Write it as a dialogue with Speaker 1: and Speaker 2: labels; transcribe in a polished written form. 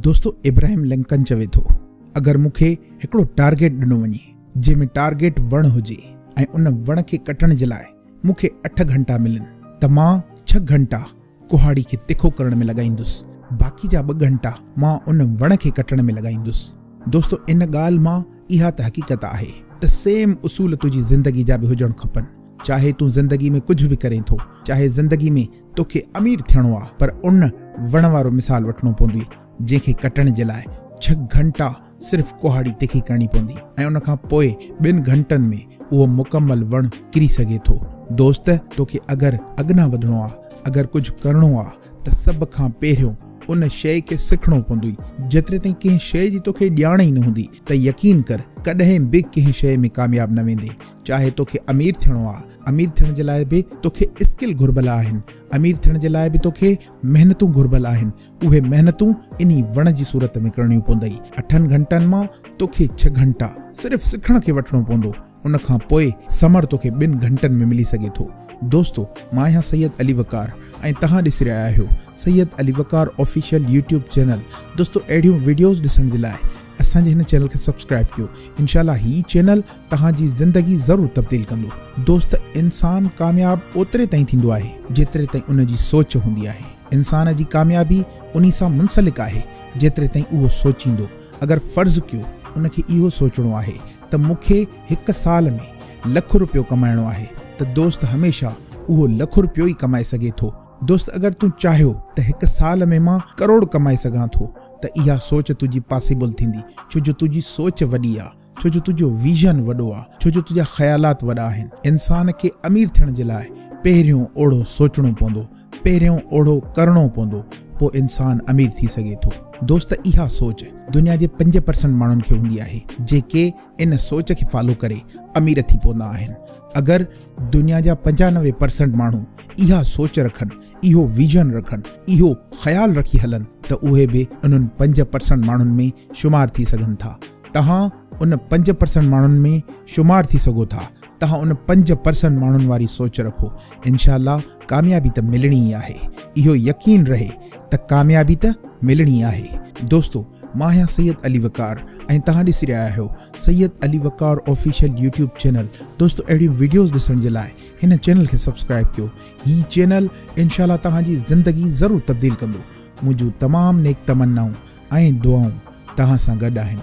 Speaker 1: دوستو ابراهيم لنڪن چوي ٿو اگر مون کي هڪڙو ٽارگيٽ ڏنو وڃي جنهن ۾ ٽارگيٽ وڻ هجي ۽ ان وڻ کي ڪٽڻ جي لاء مون کي اٺ گهنٽا ملن ته مان ڇهه گهنٽا ڪهاڙي کي تکو ڪرڻ ۾ لڳائيندس باقي جا ٻه گهنٽا مان ان وڻ کي ڪٽڻ ۾ لڳائيندس. دوستو ان ڳالهه مان اها ته حقيقت آهي ته سيم اصول تنهنجي زندگي جا به هجڻ کپن چاهي تون زندگي ۾ ڪجهه به ڪرين ٿو چاهي زندگي ۾ توکي امير ٿيڻو آ پر ان وڻ وارو مثال وٺڻو پوندوئي جنهن کي ڪٽڻ جي لاء ڇهه گهنٽا صرف ڪهاڙي تکي ڪرڻي پوندي ۽ ان کان پوء ٻن گهنٽن ۾ اهو مڪمل وڻ ڪري سگهي ٿو. دوست توکي اگر اڳنا وڌڻو آ اگر ڪجهه ڪرڻو آ ته سڀ کان پهريون ان شيء کي سکڻو پوندوئي. جيتري تائين ڪنهن شيء جي توکي ڄاڻ ئي نه هوندي ته يقين ڪر ڪڏهن به ڪنهن شيء ۾ ڪامياب نه ويندين. چاهي توکي امير ٿيڻو آ امير ٿيڻ جي لاء به توکي اسڪل گهربل آهن، امير ٿيڻ جي لاء به توکي محنتون گهربل آهن، اهي محنتون انهي وڻ جي صورت ۾ ڪرڻيون پوندئي. اٺن گهنٽن مان توکي ڇهه گهنٽا صرف سکڻ کي وٺڻو پوندو، ان کان پوء ثمر توکي ٻن گهنٽن ۾ ملي سگهي ٿو. دوستو مان آهيان سيد علي وقار ۽ توهان ڏسي رهيا آهيو Syed Ali Waqar official YouTube channel. دوستو اهڙيون وڊيوز ڏسڻ جي لاء اسان جي هن چينل کي سبسڪرائب ڪيو انشاء الله هي چينل توهان جي زندگي ضرور تبديل ڪندو. دوست انسان ڪامياب اوتري تائين ٿيندو آهي جيتري تائين ان جي سوچ هوندي آهي. انسان جي ڪاميابي انهي سان منسلڪ آهي جيتري تائين اهو سوچيندو. اگر فرض ڪيو ان کي اهو سوچڻو آهي ته مون کي هڪ سال ۾ لک روپيو ڪمائڻو آهي ته دوست هميشه اهو لک روپيو ئي ڪمائي سگهي ٿو. دوست اگر تون چاهيو ته هڪ سال ۾ مان ڪروڙ ڪمائي سگهان ٿو ته اها سوچ تنهنجي پاسيبل ٿيندي ڇو جو تنهنجي سوچ وڏي آ ڇو جو تنهنجو ويزن وڏو آ ڇو جو تنهنجا خيالات وڏا آهن. انسان کي امير ٿيڻ جي لاء پهريون اوڙو سوچڻو پوندو پهريون اوڙو ڪرڻو پوندو پوء انسان امير ٿي سگهي ٿو. دوست اها سوچ دنيا جي 5% ماڻهن کي هوندي آهي جيڪي ان سوچ کي فالو ڪري امير ٿي پوندا آهن. اگر دنيا جا 95 پرسنٽ ماڻهو اها سوچ رکن، اهو ويزن رکن، اهو خيال رکي هلن ته اهي به انهن 5% ماڻهن ۾ شمار ٿي سگهن ٿا. توهان ان 5% ماڻهن ۾ شمار ٿي سگهو ٿا. توهان ان 5% ماڻهن واري سوچ رکو. انشاء الله ڪاميابي ته ملڻي ئي آهي. اهو يقين رهي ته ڪاميابي ته ملڻي آهي. دوستو مان آهيان سيد علي وقار ۽ توهان ڏسي رهيا آهيو Syed Ali Waqar official YouTube channel. دوستو اهڙيون وڊيوز ڏسڻ جي لاء هن چينل کي سبسڪرائب ڪيو. هي چينل انشاء الله توهان جي زندگي ضرور تبديل ڪندو. منهنجون تمام نيڪ تمنائون ۽ دعائون توهان سان گڏ آهن.